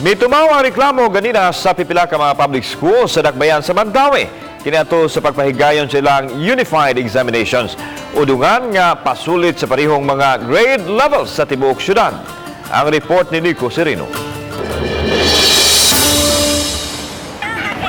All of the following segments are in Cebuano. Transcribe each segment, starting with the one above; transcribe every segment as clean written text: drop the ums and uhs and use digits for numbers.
Mitumaw ang reklamo ganina sa pipila ka mga public school sa Dakbayan sa Mandaue. Kinato sa pagpahigayon sa ilang unified examinations. Udungan nga pasulit sa parihong mga grade levels sa tibuok syudad. Ang report ni Nico Sereno.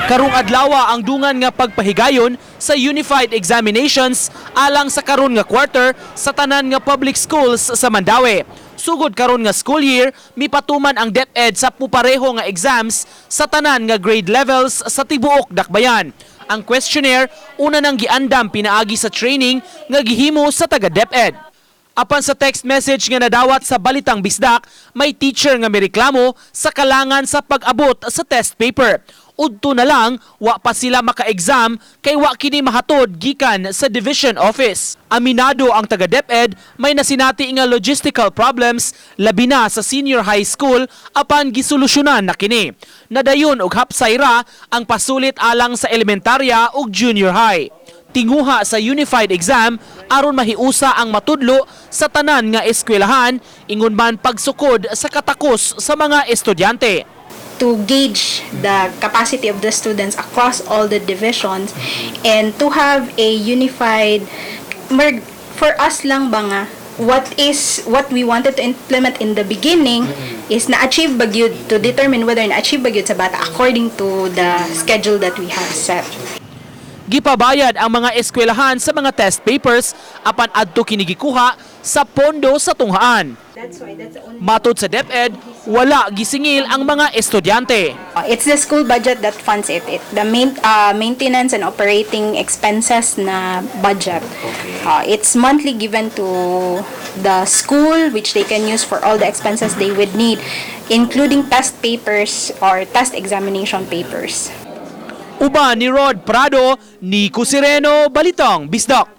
Karong adlawa ang dungan nga pagpahigayon sa Unified Examinations alang sa karon nga quarter sa tanan nga public schools sa Mandaue. Sugod karon nga school year, mipatuman ang DepEd sa pupareho nga exams sa tanan nga grade levels sa tibuok Dakbayan. Ang questionnaire una nang giandam pinaagi sa training nga gihimo sa taga DepEd. Apan sa text message nga nadawat sa Balitang Bisdak, may teacher nga mireklamo sa kalangan sa pag-abot sa test paper. Udto na lang, wa pa sila maka-exam kay wa kini mahatod gikan sa division office. Aminado ang taga DepEd, may nasinati nga logistical problems labi na sa senior high school apan gisolusyonan na kini. Nadayon og hapsay ra ang pasulit alang sa elementarya ug junior high. Tinguha sa unified exam aron mahiusa ang matudlo sa tanan nga eskwelahan, ingon man pagsukod sa katakos sa mga estudyante. To gauge the capacity of the students across all the divisions and to have a unified for us lang ba nga what is what we wanted to implement in the beginning is na-achieve ba gyud, to determine whether na-achieve ba gyud sa bata according to the schedule that we have set. Gipabayad ang mga eskwelahan sa mga test papers apan adto kini gikuha sa pondo sa tunghaan. That's why that's the only Matod sa DepEd, wala gisingil ang mga estudyante. It's the school budget that funds it. The maintenance and operating expenses na budget. It's monthly given to the school, which they can use for all the expenses they would need, including test papers or test examination papers. Uban ni Rod Prado, Nico Sireno, Balitang Bisdak.